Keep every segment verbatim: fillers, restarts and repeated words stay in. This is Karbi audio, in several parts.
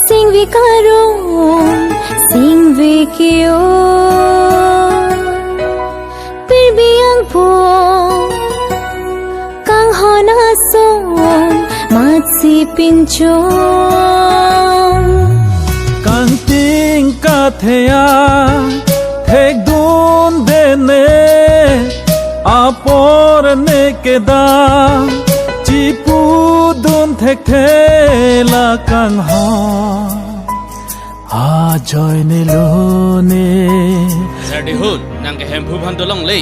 Singve karong, singve ke-o, pirbi angpo, kanghon asong, matsi pinchong. Kangting katheya, thekdun dene, apor ne kedam, chipudun thekthe la kanghon ajoine lone. Sir Dihun, nang ke Hemphu aphan dolongle.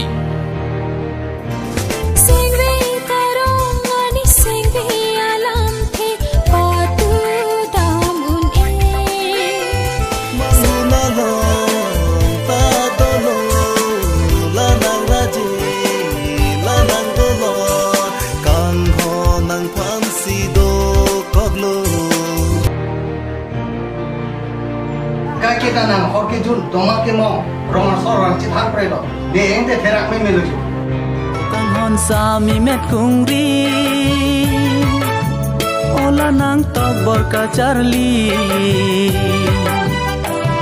Singve karong ani singve alamthe patudam un-e. Manguna long ta dolo, lanang raje, lanang dolo, kanghon nangphansi dokoklo. Kake ta nang hor kejun, doma kemong, rong asor rang chithang prelo. De eng te therak me melo ju. Kanghon sami met kungri, ola nang tokbor kacharli.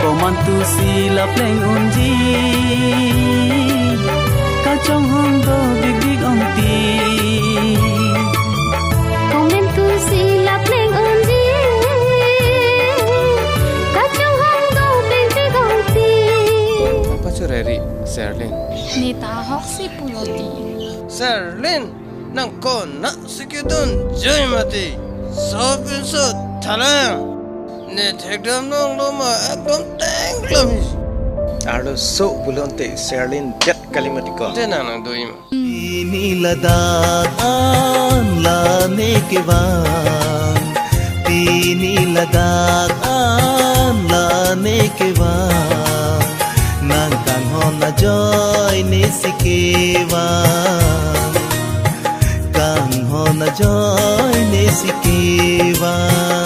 Komantusi lapleng unji, kachonghong do big big ongti. Komantusi lapleng unji, kachonghong do big big ongti. Apa chureri, Serlin? Neta hoksi puloti. Serlin, nang konatsi kedun joi mati. Sopinso thalang. Ne thekdam nanglo ma ekdom tengklam hi. Arloso pulote Serlin det kali mati ko. Te nang nang doi ma. Pini ladak an la ne kevang. Pini ladak an la ne kevang. Nang kanghon ajoine si kevang. Kanghon ajoine si kevang.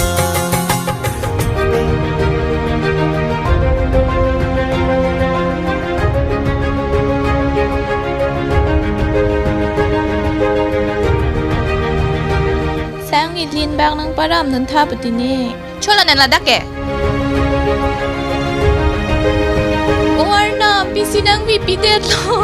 Sang ilin bak nangparamdun tha putine. Chola nang ladak ke. O Arnam, pisi nangpipi detlo.